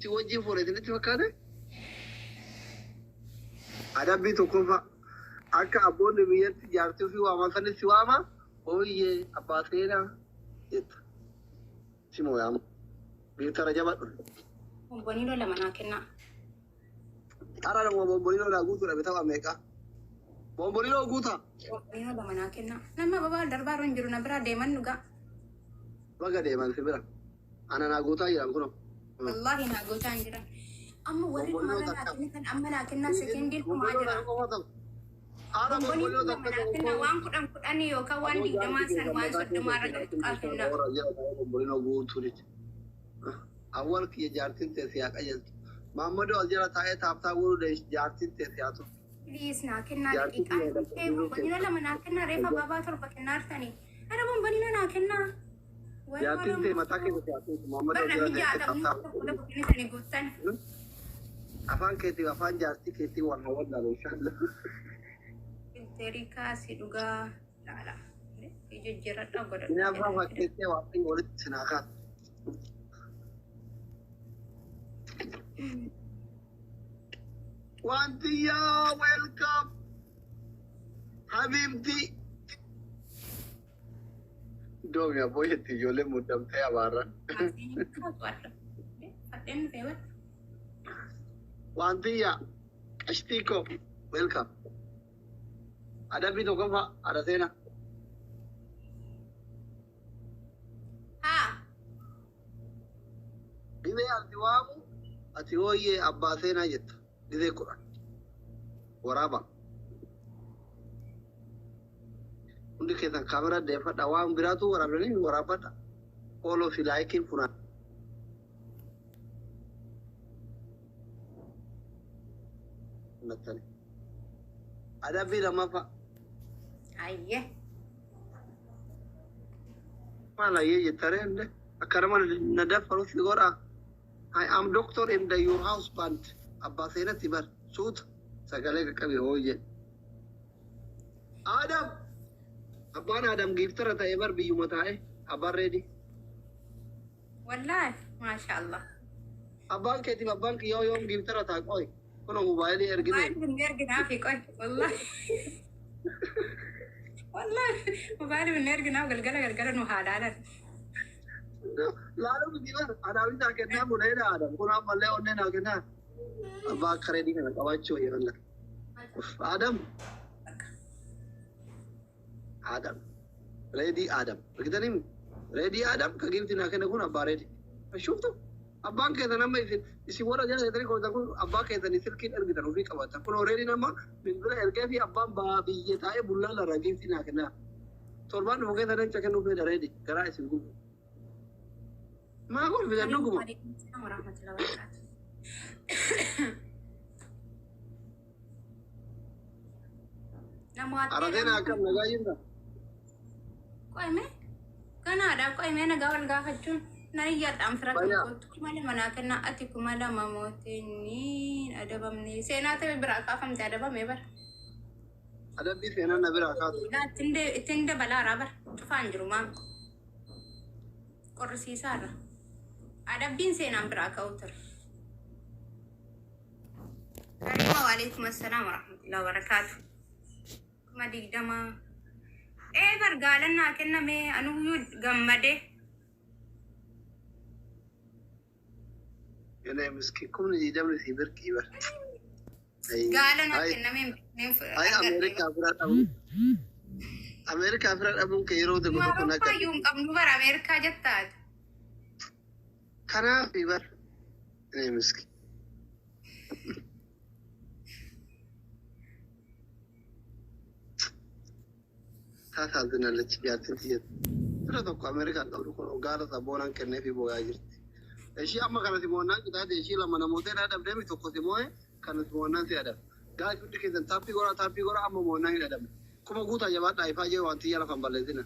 Si wajjin fuudhe isinitti fakkaate? Adabbii tokkoffaa akka abboonni biyyatti jaartii ofii waaman sanis si waama ooyyee abbaa seenaa jetta. Si mooyaama. Biiftara jabadhu. Bomboniinoo lama naa kennaa. Har'a nama bomboniinoo naa guutuu dhabe tapha meeqa? Bomboniinoo guutaa. Bomboniinoo lama naa kennaa. Nama babaa darbaa irra hin jiru na biraa deeman dhugaa. Baga deeman si bira. Ana naa guutaa jiran kunoo. Wallaahi naa gootaa hin jiran. Amma warri Bomboniinoo dhumarra naa takka. kennitan amma naa kennaa sekendiin dhumaa Bomboniinoo jira. takka qofa ta'u. Haadha Bomboniinoo bomboniinoo lama takka naa ta'u kennaa koo. waan kudhan kudhanii yookaan waan Aboo digdamaa jaarsi san keessan waan mataa soddomaa keessa irra gadi tuqaa jiraachuun kennaa. warra jala ta'ee bomboniinoo guutuu dide. Awwal kiyya jaartiin tee si haa qajeeltu. Maammadoo as jala taa'ee taaptaa godhuu deesh jaartiin tee si haa turtu. Please naa kennaa Jaartii daqiiqaan kiyya dhumtee dadhabbii bomboniinoo keessa. lama naa kennaa reefa baabaa torba kennaa jirtanii. Ara bomboniinoo naa kennaa. Way Jaartiin tee mataa keessa si haa turtu. Maammadoo Bar as jala namni teessee jaatamni taaptaa tokko godhuu tokko kennitanii guuttan. Afaan keetiif afaan jaartii keetii wal haa wallaalu inshaallah. Filterii kaasi dhugaa laala. Jijjiiradhaa godhadhaa Inni afaan jedhan. fakkeessee waaqayyo walitti isin haa kaasu. Wantiyyaa welcome Habibti. Doomi abboo jetti ijoolleen muddamtee abaarran. Fadheen dhufee bar. Wantiyyaa qashtii koo welcome. Adabbii tokkoffaa haadha seenaa. Haa. Gizee ati waamu ati hooyyee abbaa seenaa jetta. Gizee 10. Waraaba. Hundi keessan kaameraa deeffadha. Waan biraatu waraabdanii waraabbadha. Follow fi laayikiin funaannattani. Adabbii lammaffaa. Ayyee. Maal ayyee jettaree inde akka nama na daffaru si godha. I am doctor in the your husband. Abbaa seenatti bar suuta sagalee qaqqabi hooyye. Adam abbaan Adam giiftara ta'e bar biyyuma taa'e abbaan reedi. Wallaahi maasha Allah. Abbaan keetiif abbaan kiyyaa yoom giiftara ta'a qoy. Kunoo mobaayilii ergine. Mobaayilii hin erginaafi qoy. Wallaahi. Wallaahi mobaayilii hin erginaaf galgala galgala nu haa laalan. Laaluu miti bar adaawwi naa kennaa buleedha Adam. Kun ammallee onnee naa kennaa. Abbaa akka reedii kana qabaachuu wayya. Adam. Adam. Reedii Adam. Argitanii Reedii Adam ka giifti naa kenne kun abbaa reedii. Shuftu abbaan keessan amma isin isin warra jala jettanii koota kun abbaa keessanii silkiin ergitan ofii qabatan. Kun reediin amma bilbila ergee fi abbaan baa biyya taa'ee bullaa larraa giifti naa kennaa. Torbaan dhufu keessa leenca kennuu fedha reedii garaa isin gubu. Maa kolfitan dhuguma. Waalaikum salaam warahmatullahi wabarakatuh. Namoota Arafeen akkam nagaa jirta? Qo'ime ganaadha qo'ime nagaa wal gaafachuun nan iyyadhaan fira kan Fayyaa. kootu 2000 naa kennaa ati 2000 mootiin adabamne seenaa ta'e biraa kaafamte adabame bara. Adabbii seenaa na biraa kaatu. Laa ittiin dabalaaraa bara cufaan jiru maam qorrisiisaarra adabbiin seenaan biraa ka'uu ture. Karima waalaikum assalaam warahmatullahi wabarakaatu. 20,000. Ee bar gaalan naa kenname anuyyuu gammade. Yenee miski 20,000 sii birqii bar. Gaala naa Ay, kenname hin beekneen ay argadhe. Ameerikaa fira dhabuun. Ameerikaa fira dhabuun kee yeroo tokko tokko na Awurooppaa iyyuu hin qabnu bara Ameerikaa jettaati. Kanaaf bar. Yenee miski. Taasaazinallachi jaartiin tiyya. Fira tokko Ameerikaan qabdu kun gaara sabboonaan kenneefii booyaa jirti. Ishii amma kana simoonnaan qixaate ishii lama namoota irraa dhabdeemi tokko simoo'e kana simoonnaan si adaba. Gaas hundi keessan taappii godhaa taappii godhaa amma moonnaan hin adabne. Kuma guutaa jabaadhaa ifaa jee waan tiyya lafan balleessina.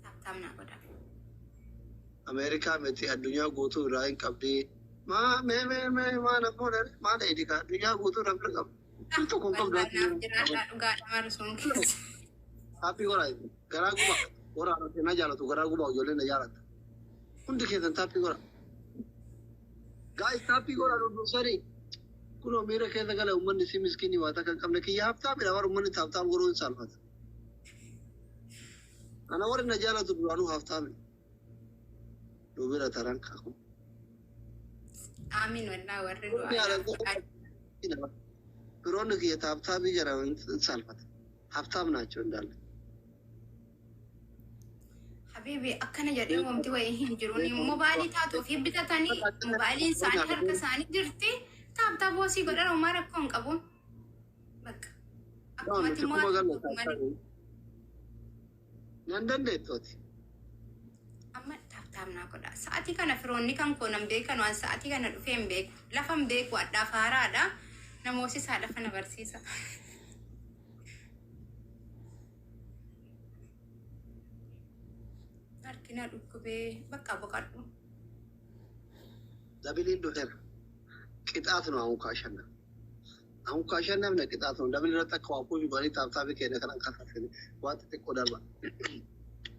Taaptaap naa godhaa. Ameerikaa miti addunyaa guutuu irraa hin qabdi. Maa mee mee mee maa na fuudhe maa dheedhi ka addunyaa guutuu irraa fira qabdi. Fir tokko hin qabdu Wallahi ati naaf yeroo. jiraadhaa dhugaadha marsuun keessa. Taappii godhaa garaa guba warra arabsee na jaalatu garaa guba ijoolleen na jaalata. Hundi keessan taappii godhaa. Guys, taappii godhaa dursanii. Kunoo miira keessa gala uummanni si miskiinii waa takka hin qabne kiyya haftaamidha warra uummanni taaptaap godhuu hin saalfata. Ana warri na jaalatu duraanuu haftaami. Nu bira taran kaku. Amiin wallaa warri du'aa. Firoonni kiyya taaptaabii jara hin saalfata. Haftaam naachoo እንዳለ. Habibi akkana jedhee wanti wayii hin jiru. Mobaayilii taatu ofii bitatanii mobaayiliin isaanii harka isaanii jirti. Tap tap boosii godhan homaa rakkoo hin qabu. Bakka. Akkumatti Nuti kuma galle immoo malee. Nan dandeettooti. Amma tap tap naa godha. Sa'aatii kana firoonni kan koo nan beekan waan sa'aatii kana dhufee hin beeku. Lafa hin beeku addaaf haaraadha. Namoosisaa lafa na barsiisa. Harki na dhukkubee bakka boqadhu. Dabiliin dhufeera. ቅጣት ነው። አሁን ካሸነፍ አሁን ካሸነፍነ ቅጣት ነው። Double irratti akka waa push godhanii tap tapii keenya kanan kafaffine waan xixiqqoo darba.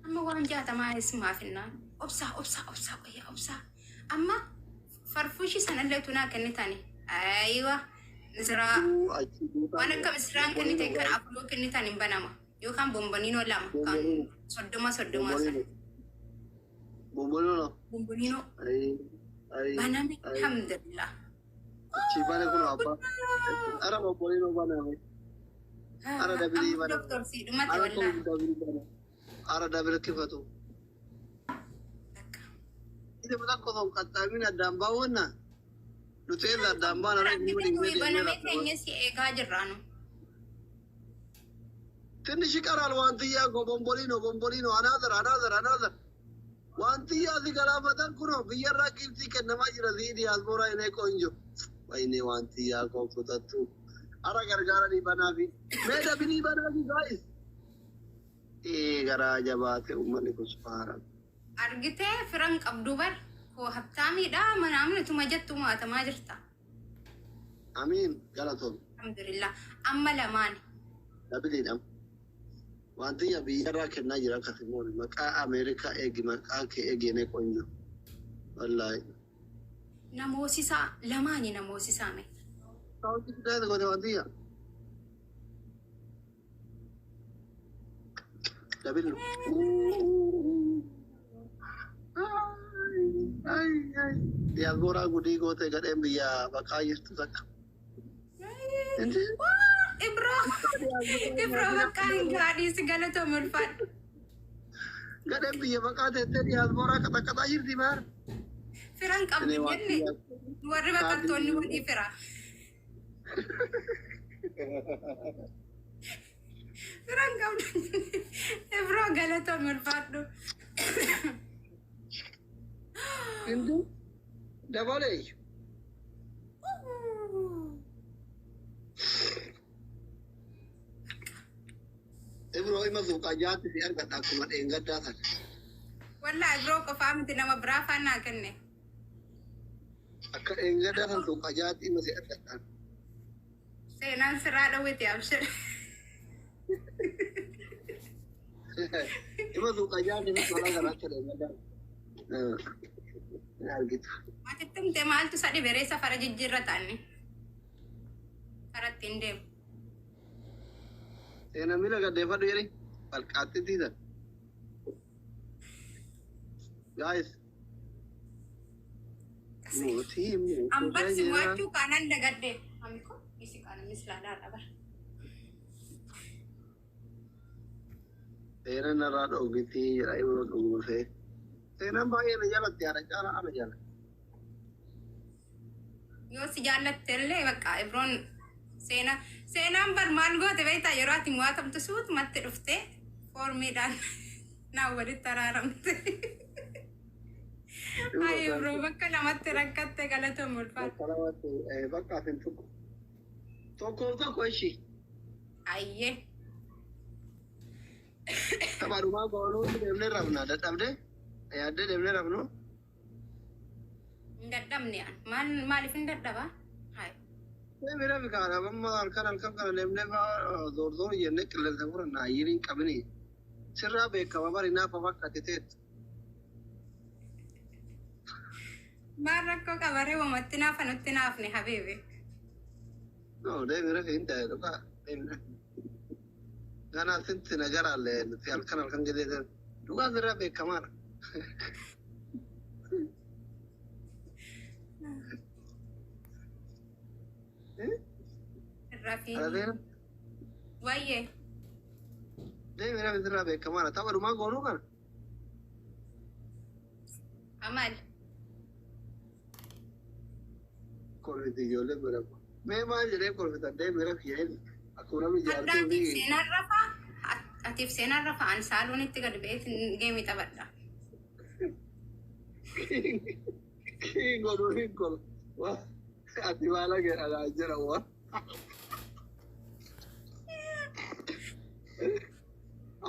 Amma waan jaatamaa ismaaf hinnaan. Obsaa obsaa obsaa qoyyaa obsaa. Amma farfuushii sanallee tunaa kennitani. Ayiwa misiraa waan akka misiraan kennite kan afuroo kennitan hin banama. Yookaan bomboniinoo lama kan 30 30 sana. Bomboniinoo. Bomboniinoo baname alhamdulillah. Achi bane kun abbaa. Ara bomboniinoo baname. Ara double Amma baname. doktor si dhumate Ara wallaa. Double baname. Ara double kifatu. Bakka. Inni tokko tokko qaxxaamin addaan baawwanna. Nuti irra addaan baana. Argite baname keenya si eegaa jirraanu. ትንሽ ይቀራል። ዋንትያ እኮ ቦምቦሊኖ ቦምቦሊኖ another another another ዋንትያ si galaafatan kunoo biyyarraa giftii kennamaa jira sii diyaaspooraa inee ቆንጆ ወይኔ ዋንትያ koo kutattu ara gargaaranii banaafi mee double banaafi guys ee garaa jabaate uummanni kun subhaana. Argitee firan qabdu bar koo habtaamiidha manaamni tuma jettu mo'atamaa jirta. Amiin galatoom. Alhamdulillah amma lamaan. Doubleiidha. Wantiyya biyyarraa kennaa jira akkasimoon maqaa Ameerikaa eegi maqaa kee eegi inee ቆንጆ wallaahi. Namoosisaa lamaani namoosisaa mee. Saawwanti guddaa goote wantiyya. Double. Diyaaspooraa gudii goote gadheen biyya baqaa jirtu takka. Ibroo Ibroo bakka hin gaadhii si galatoom ulfaadhu. Gadheen biyya baqaa teessee diyaaspooraa qaxaqaxaa jirti maal? Firan qabdu jenne warri baqattoonni walii fira. Firan qabdu Ibroo galatoom ulfaadhu. Hindu dabalee. Ibroo ima suuqaa jaatti si argata akkuma dheengaddaa sana. Wallaa Ibroo qofaa miti nama biraa faanaa kenne. Akka dheengaddaa sana suuqaa jaatti ima si argata. Seenaan sirraa dhawwite abshir. Ima suuqaa jaatti ima tola gara akka dheengaddaa. Hin argitu. Matitti himte maaltu isa dhiberee safara jijjiirra taanni. Karaa ittiin deemu. Seenaa miila gaddeeffadhu jedhi balqaatti tiisan. Guys. Mootii Ambar si mo'achuu kaanaan dagadde. Amiko isi kaana mislaadhaa bar. Seenaan narraa dhooggitii jedha Ibroo dhuguma fee. Seenaan baay'ee na jalatti haadha caala ana jala. Yoo si jaallatte illee bakka Ibroon seenaa seenaan bar maal goote beektaa yeroo ati mo'atamtu suutumatti dhuftee foormiidhaan naan walitti araaramte. Ay Ibroo bakka lamatti rakkatte galatoom ulfaadhu. Bakka lamatti bakka asin tokko. Tokkoof tokko ishii. Ayyee. Taphaadhumaa goonuu deemnee rafna dadhabdee yaaddee deemnee rafnu. Hin dadhabne an maal maaliif hin dadhabaa? Hai. Deemee rafi kaana amma halkan halkan kana deemnee zoor zoor jennee qilleensa fudhanna ayyiriin hin qabini. Sirraa beekama bari naafa fakkaate teettu. Maal rakkoo qabaree wamatti naafa nutti naafne habiibi. No, deemi rafi hin ta'e dhugaa. Deemi rafi. Ganaa sinti nagaraalle nuti halkan halkan gidee dhugaa sirraa beekamaadha. Rafi. Alateera Wayyee. deemi rafi sirraa beekamaadha. Tapha dhumaa goonuu kana. Amal. Kolfiti ijoollee bira. Mee maal jedhee kolfitan deemi rafi jedhee akkuma namni jaartii Haddaatiif ofii. seenaan rafaa. Atiif seenaan rafaa an saaluunitti gad ba'eet geemii taphadha. Godhuu hin kolu. Ati maala jedha jira waan.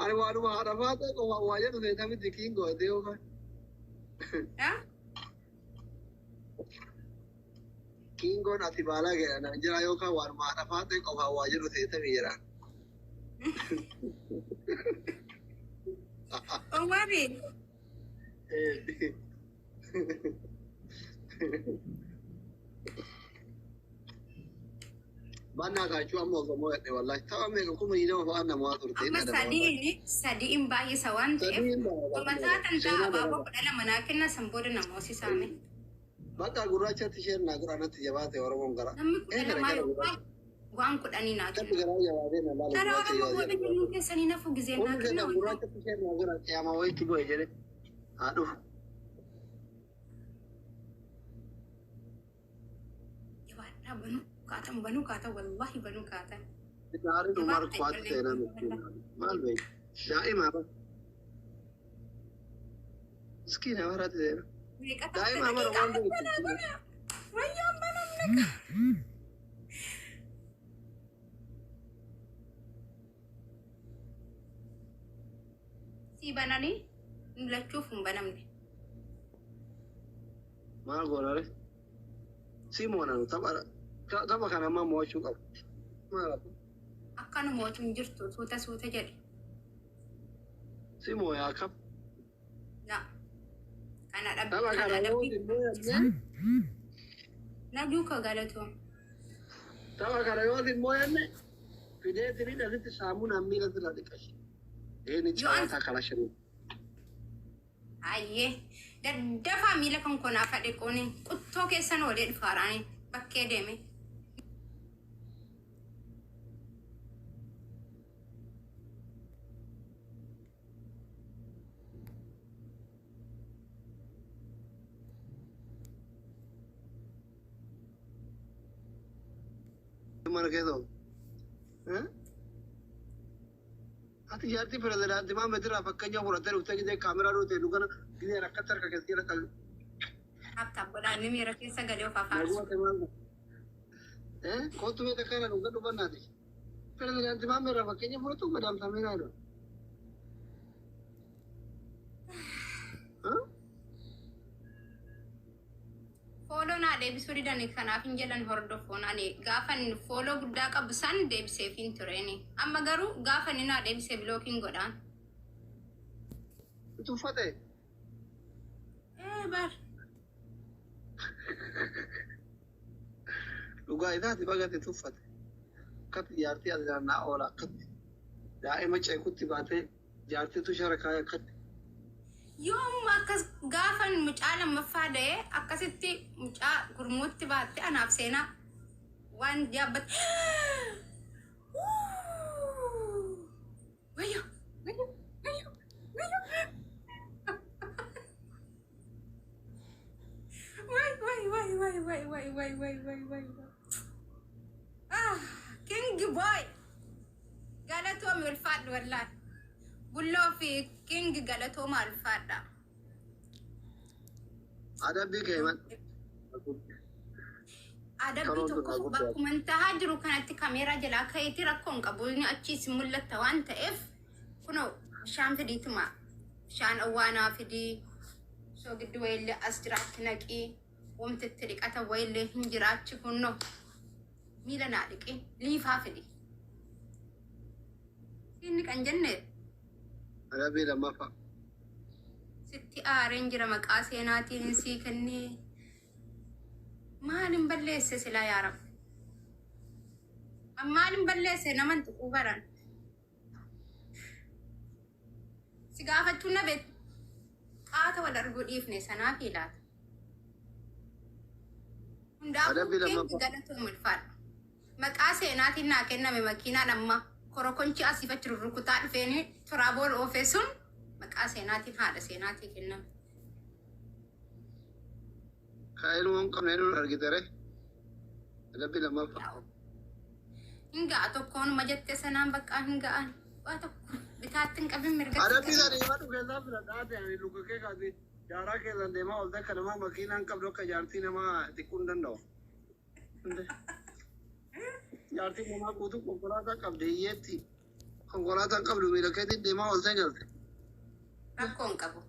Ani waanuma haadha faata qofa waa jedhu seeta miti kiin gootee yookaan. Kiingoon ati baala jedha jira yookaan waanuma haadha faata qofa waa jedhu seeta mi jedha. Omari. Bannaa kaachuu amma osoo mo'adhe wallaahi tapha meeqa 20,000 fa'aa namaa turte Amma sadiin baay'isa waan ta'eef Sadiin mataa tan ta'a seenaa abaaboo daraba. 12 naa kenna san booda nama hoosisaame. Bakka gurraachatti isheen naa godha natti jabaate Oromoon gara. Namni kudha Ee gara lamaa gara yookaan gurraacha. waan kudhanii naa Akkatti kenna. garaa jabaatee na laala Karaa gurraacha Oromoo yoo booda jedhu. kennuu keessanii nafu gizee naa Hundi kenna keessan wallaahi. gurraachatti isheen naa godha qiyaamaa wayitti bu'e jedhe haa dhufu. Jabaadhaa banuu kaatan banuu kaatan wallaahi banuu kaatan. Gaariin Umar Jabaadhaa kwaatu ijoolleen seenaa kun miskiina. wallaahi. Maal beeku? Daa'ima bara. Miskiina baratti seenaa. Meeqa taate Daa'ima bara daqiiqaa waan beektu. banaa banaa. Wayyaan banamne. Si bananii nu lachuuf hin banamne. Maal goona ree? Si moonanu tapha kana amma mo'achuu qabu. Maal abu? Akkanuma mootu hin jirtu suuta suuta jedhe. Si mooyaa kam? Na. Kana dhabbi Tapha kana kana yoo dhabbi. hin mo'anne Najuu ka galatoo. Tapha kana yoo hin mo'anne fidee tiriin asitti saamunaan miila sirra dhiqashi. Inni Yoo an cawaataa kala shiru. Ayyee daddafaa miila kan konaa fadhe qooni quttoo keessan oolee dhufaaraani bakkee deeme. Mana keessa oolu. Ati jaartii pirezidaantii Maammed irraa fakkeenya fudhattee dhuftee gizee kaameraa dhuftee nu kana gizee rakkatti harka keessa jala qabu. Tap tap godhaa inni miira keessa galee of afaarsu. Naguwate maal godha? Kottu mee takka kana dhugaa dhufannaati. Pirezidaantii Maammed irraa fakkeenya fudhatu madaamsamee naa jedhu. Follow naa deebisuu didani kanaaf hin jedhan hordofoon ani gaafan follow guddaa qabu san deebiseef hin tureeni. Amma garuu gaafa inni naa deebisee blockiin godhaan. Tuffate. Ee bar. Dhugaa isaati bagate tuffate. Akkatti jaartii as naannaa oola akkatti. Daa'ima ceekutti baatee jaartiitu shara kaaya akkatti. Yoomuma akkas gaafan mucaa lammaffaa da'ee akkasitti mucaa gurmuutti baatte anaaf seenaa waan yaabbat. Wayyo! Wayyo! Wayyo! Wayyo! Way way way way way way way way way way way. Ah, King Boy! Galatoomi ulfaadhu wallaahi. Bulloo fi King galatooma ulfaadha. Adabbii kee man. Adabbii Karoon tokko tun guddaa. bakkuma tahaa jiru kanatti kameeraa jalaa ka'eeti rakkoon qabu inni achiis mul'atta waan ta'eef kunoo bishaan fidiituma bishaan owwaanaa fidii soogiddi wayillee as jiraatti naqii wamti itti dhiqata wayillee hin jiraachi kunno miila naa dhiqi liifaa fidi. Inni kan jenne Adabbii lammaffaa. Sitti aareen jira maqaa seenaatiin sii kennee. Maalin balleesse silaa yaa Rabbi? Maalin balleesse naman tuquu baran? Si gaafachuu na beektu. Qaata wal arguu dhiifne sanaaf ilaata. Hundaafuu Adabbii keenya lammaffaa. galatoon ulfaadha. Maqaa seenaatiin naa kenname makiinaan amma korokonchi asiif achi rurrukutaa dhufeeni turaabool oofee sun maqaa seenaatiin haadha seenaatii kenname. Ka ilmoo hin qabne eenyuun argite ree? Adabbii lammaffaa. Hin ga'a tokkoonuma jettee sanaan bakka hin ga'an. Waa tokko bitaatti hin qabin mirgatti hin Adabbii qabin. sadii himatu keessaa filadhaa ta'e ani luka kee kaasee daaraa keessan deemaa oolte akka namaa makiinaa hin qabdu akka jaartii namaa xiqquu hin danda'u. Jaartii namaa guutuu konkolaataa qabdi hiyyeetti. Konkolaataa hin qabdu miila keetiin deemaa ooltee galte. Rakkoo hin qabu.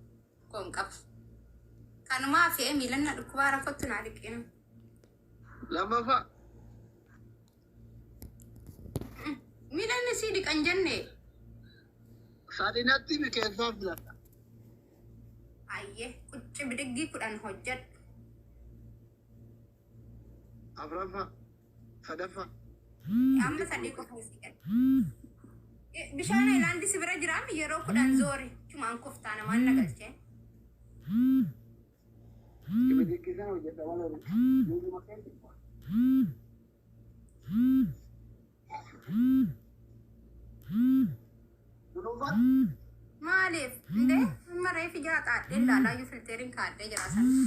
Rakkoo hin qabu. Kanumaa fe'ee miilanna dhukkubaa rakkootti naa dhiqina. Lammaffaa. Miilanni sii dhiqan jenne. Sadinatti mi keessaa filadha. Ayyee qucci bidiggii 10 hojjedhu. Afraffaa. Sadaffaa. Amma sadii qofa sii kenna. Bishaan Ayilaandii si bira jiraam yeroo 10 zoore chumaan koftaa namaan na galchee. Bidiggii hojjedha malee. Miiluma keetiin. Dunuunfaa. Maaliif? Indee amma reefi jaa xaadhee ilaalaa iyyuu filteeriin kaadhee jira sana.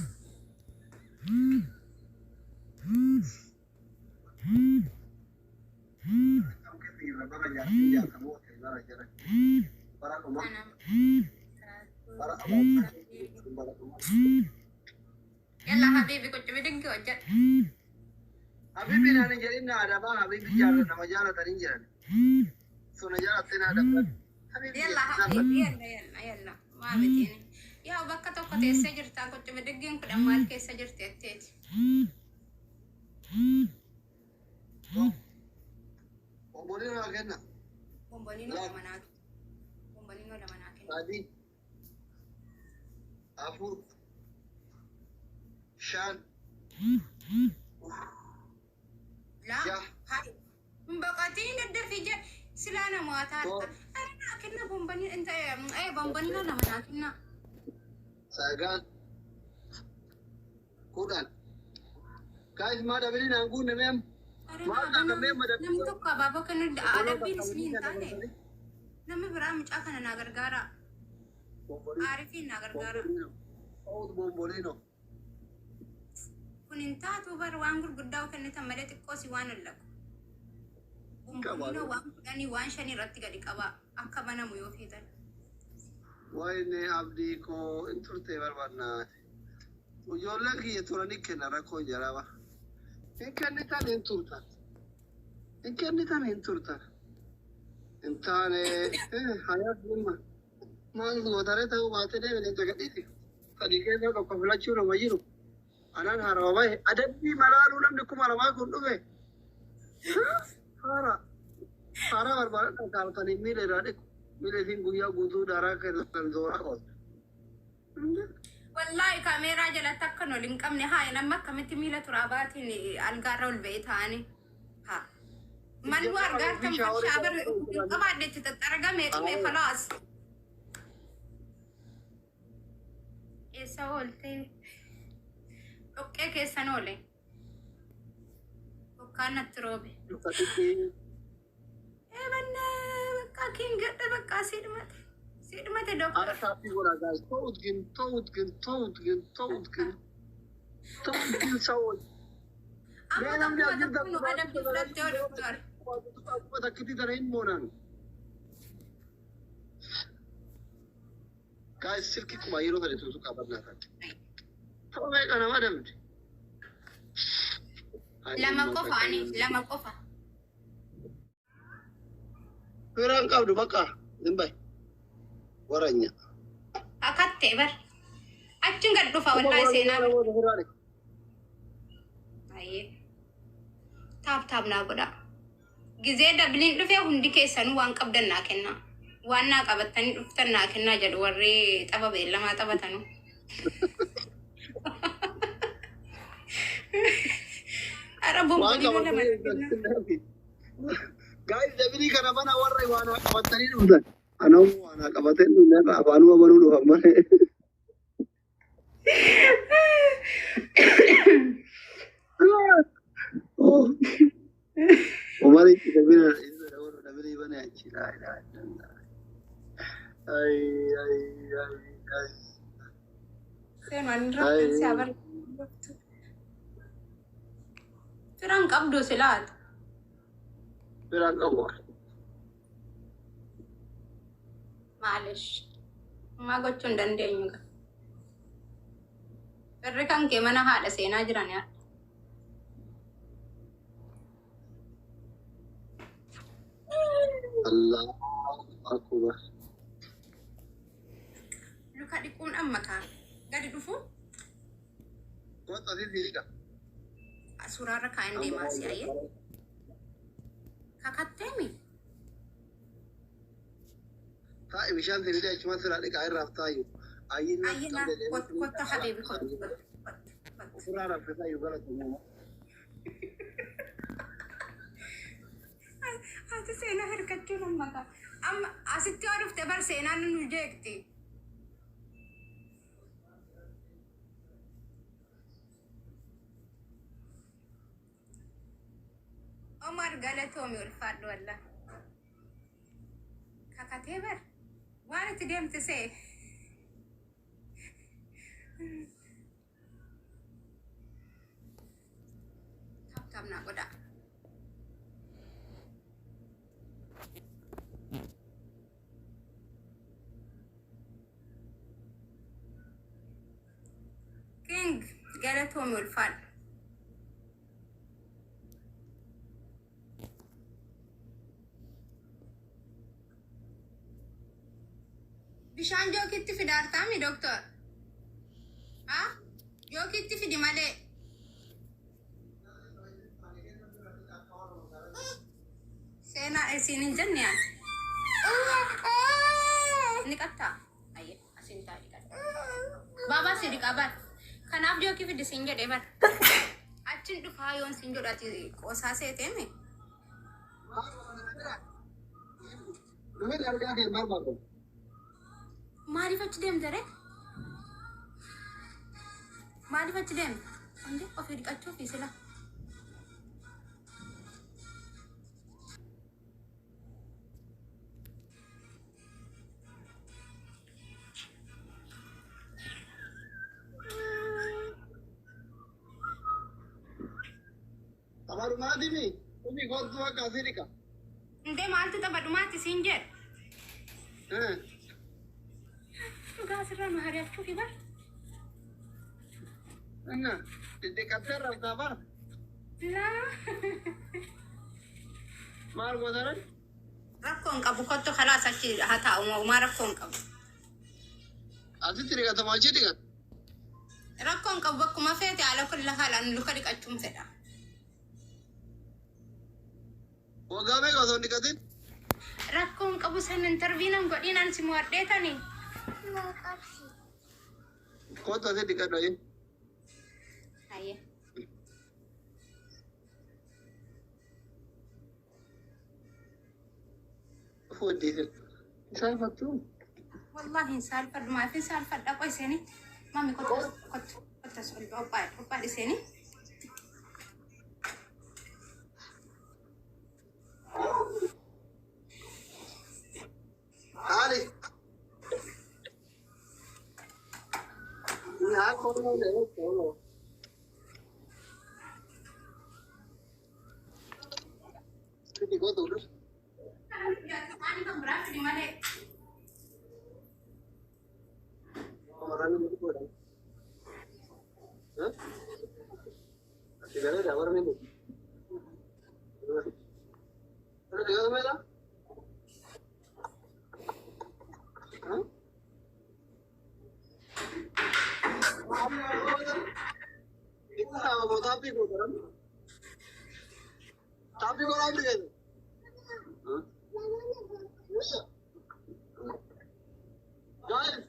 Yalla habibi qucci bidiggi hojjedhu. Habibi naan hin jedhin na adabaa habibi jaalala nama jaalatanii jiran. Sona jaalattee na adabaa. Habibi Yalla jedhin habibi yalla yalla yalla waa mitiini. Yaa bakka tokko teessee jirtaa qucci bidiggiin 10 maal keessa jirti jetteeti. Obbolii naa kenna. Bomboliinoo lama naa bomboliinoo lama naa kenna. 3, 4, 5, Laa 6, hai hin baqatiin daddafii jedhe silaa namaa taata. 7, Ara naa kenna bomboliin inta ee bomboliinoo lama naa kenna. 9, 10. Guys, maa dabilii naan guunne meem. Ara Maal naa taata mee madabbii namni tokko abaaboo kennu adabbiin isinii hin taane namni biraa mucaa kana naa gargaara. Aarifiin naa gargaara. Oud bombolino. Kun hin taatu bar waan gurguddaa kennitan malee xiqqoo si waan hallaqu. Bomboliinoo waan 10 waan 5 irratti gadi qabaa akka banamu yoo feetan. Wayne abdii koo hin turte barbaannaa. Ijoolleen kiyya turanii kenna rakkoo jaraaba. Hin kennitan hin turtan. Hin kennitan hin turtan. Hin taane hayaa dhimma. Maal gootaree ta'uu baatee deemee tagadhiiti. Sadii keessaa tokko filachuu nama jiru. Anaan haarawa bahe adabbii malaaluu namni 2000 kun dhufe. Haara. Haara barbaadadha kaaltanii miila irraa dhiqu. Miila isiin guyyaa guutuu daaraa keessan zooraa ooltu. Wallaahi kaameeraa jalatti akka ol hin qabne haa namni akkamitti miila turaabaatiin algaarra ol ba'ee ta'anii. Haa. Manuu argaartan farshaa bar hin qabaadhetti xaxxaragamee dhume falaas. Eessa oolte? Dhoqqee keessan oole. Bokkaan natti roobe. Ee bannaa bakka kiin gadha bakka sii dhumate. Sii dhumate Ara doktor. taappii godhaa guys. ተውት ግን ተውት ግን ተውት ግን ተውት ግን ተውት ግን ሰዎች Amma namni tokkuma as jirtan tokko nu adabbii fudhattee oo doktor. Takkitti tana hin moonan. Guys, silki kuma yeroo sadi tuutu qabannaa taate. Ta'u meeqa nama adabde? Lama qofa ani lama qofa. Firaan qabdu bakka hin bahi. Waranya. Akattee bar. Achiin gad dhufa wallaahi seenaa bira. Baay'ee. Tap tap naa godha. Gizee dabiliin dhufee hundi keessanuu waan qabdan naa kennaa. Waan naa qabattanii dhuftan naa kennaa jedhu warri tapha beellamaa taphatanu. Ara Waan bomboliinoo lama qabatanii kennaa. dhuftan. Gaa'is dabilii kana bana warra waan qabatanii dhuftan. Anoo waan qabatee dhufne irraa afaanuma banuu dhufan malee. Umari dabila dabilii bana achi. Laa ilaaha illallah. Ay ay ay ay. Seenaan irratti si abartu. Firaan qabdu silaata. Biraan qabu. Maalish. Maa gochuu hin dandeenyu gaa. Firri kan kee mana haadha seenaa jiran yaa. Allahu akbar. Luka dhiquun amma kaa. Gadi dhufu Kottu asii siidha. suuraarra kaa'een deemaa si ayyee. Kakatteemi. Taa'i bishaan siidha achuma sirraa dhiqaa irraaf taayu. Ayyiin Ayyana kottu habiibi kottu kottu kottu. Ofirraa raffisaa iyyuu galatu. Ati seenaa hirkachuun amma kaa. Amma asitti yoo dhufte bar seenaan nu jeeqti. Omar galatoomi ulfaadhu wallah. Kakatee bar waan itti deemte see. Tap tap naa godhaa. King galatoomi ulfaadhu. Bishaan jookitti fidaartaami doktor? Ha? Jookitti fidi malee. Seenaa isiin hin jenne yaani. Ni qattaa? Ayye, asiin taa'ii dhiqadhu. Baabaa si dhiqaa bar. Kanaaf jookii fidi siin jedhee bar. Achin dhufaa yoon siin jedhu ati qoosaa seeteemi. Dhufin argaa kee hin barbaadu. Maaliif achi deemte ree? Maaliif achi deemte? Ande ofii dhiqachuufi sila. Taphaadhumaatimi. Dhufii kottu akka asii dhiqa. Indee maaltu taphadhumaatti siin jedhe? Dhugaa asirraa nu hari'achuufi bar. Inna dhidhiqattee raftaa bara. Laa. Maal gootaran? Rakkoo hin qabu kottu kalaas achi haa taa'u maa rakkoo hin qabu. Asitti dhiqatamaa achi dhiqata. Rakkoo hin qabu bakkuma feete haala kulla haalaan luka dhiqachuun fedha. Waggaa meeqa osoo hin dhiqatin? Rakkoo hin qabu san interviinan godhiinan si mo'adheetani. Kottu asii dhiqadhu ayyee. Ayyee. Fuudhiisin. Saalfattuu? Wallahi hin saalfadhu maaf hin saalfadha qoy seeni. Mami kottu kottu kottu as ol qophaa'e qophaadhi seeni. Haali. Haa kooloo. Fidi kottu dhufu. Ani kan biraa fidi malee. Waraanni ni godhan. Asii galee warri ni. Dhiqatu meeqa? Taappii godhan. Taappii godhan dhiqatu. Guys.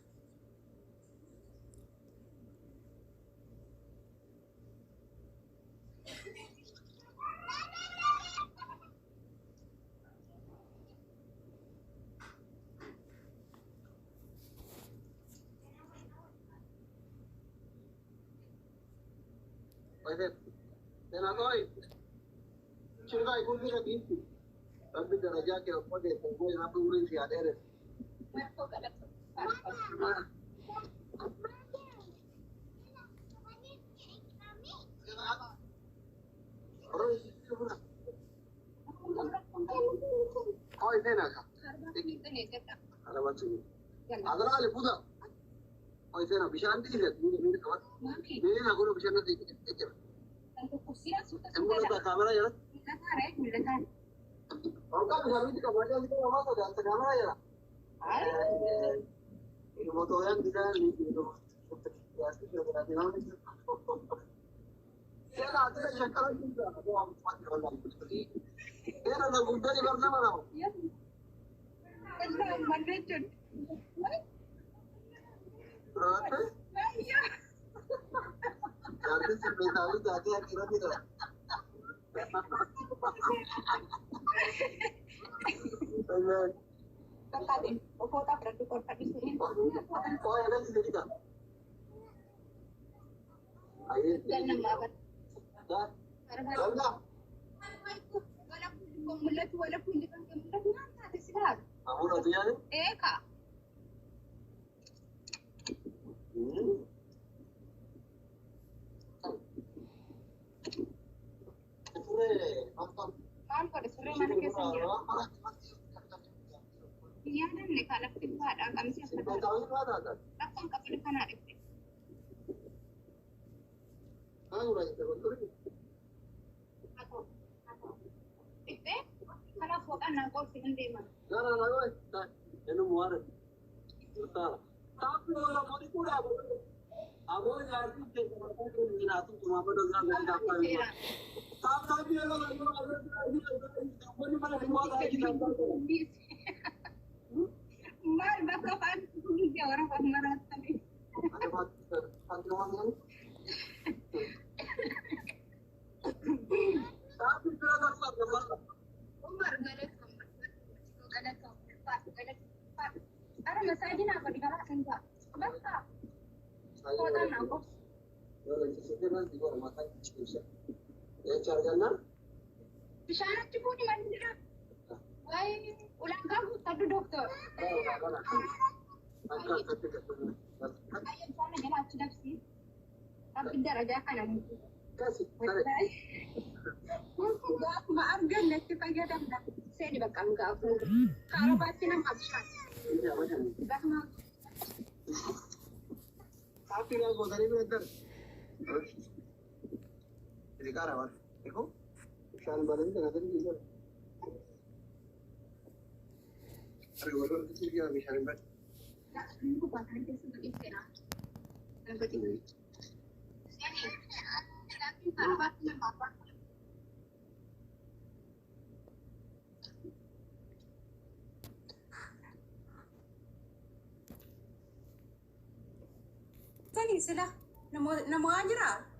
Rabbi darajaa kee odeessan koo rabbi umurii si haa dheeressu. Koi seenaa ka. Adaraale buda. Koi seenaa bishaan dhiise miira qabatu. Miira godhu bishaan natti jira. Mul'ata kaameraa jala. Olkaa bishaan miti qabaa jala qabaa sodaata kaameraa jala. Motoraan bishaan Sila, nama jira.